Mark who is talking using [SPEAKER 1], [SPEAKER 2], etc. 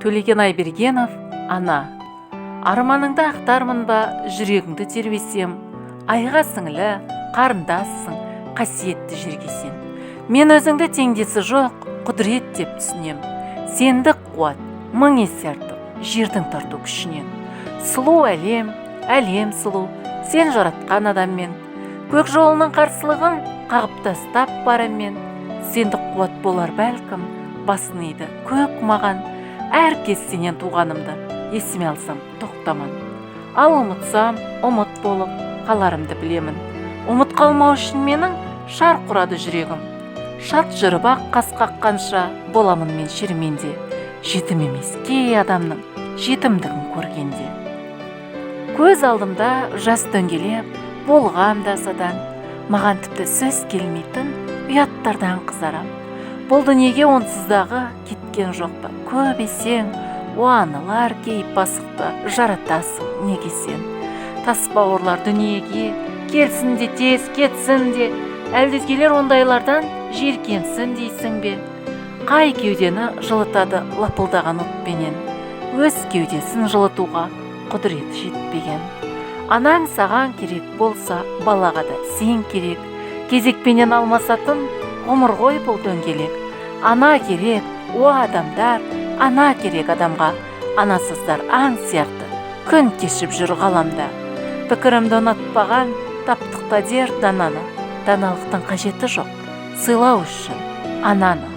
[SPEAKER 1] Төлеген Айбергенов, «Ана». Арманыңды ақтармын ба, жүрегіңді тербесем, айға сіңлі, қарындассың, қасиетті жерге сен. Мен өзіңді теңдесі жоқ құдірет деп түсінем. Сендік қуат мың есе артық жердің тарту күшінен. Сұлу әлем, әлем сұлу сен жаратқан адаммен. Көк жолының қарсылығын қағып тастап барам мен. Сендік қуат болар бәлкім, басын иді көк маған. Әр кез сенен туғанымды есіме алсам, тоқтаман. Ал ұмытсам, ұмыт болып қаларымды білемін. Ұмыт қалмау үшін менің шарқ ұрады жүрегім. Шарт жүріп ақ қас қаққанша боламын мен шерменде. Жетім емес кей адамның жетімдігін көргенде. Көз алдымда жас дөңгелеп болғам да садан. Маған тіпті сөз келмейтін ұяттардан қызарам. Бұл дүниеге онсыздағы кеткен жоқ па көп есең, о аналар кейіп басықты жаратасың неге сен? Тас бауырлар дүниеге келсін де тез кетсін де, әлде өзгелер ондайлардан жиіркенсін дейсің бе? Қай кеудені жылытады лапылдаған отпенен, өз кеудесін жылытуға құдіреті жетпеген. Анаң саған керек болса, балаға да сен керек. Кезекпенен алмасатын ғұмыр ғой бұл дөңгелек. Ана керек, о адамдар, ана керек адамға. Анасыздар аң сияқты күн кешіп жүр ғаламда. Пікірімді ұнатпаған таптық та дер дананы. Даналықтың қажеті жоқ сыйлау үшін ананы.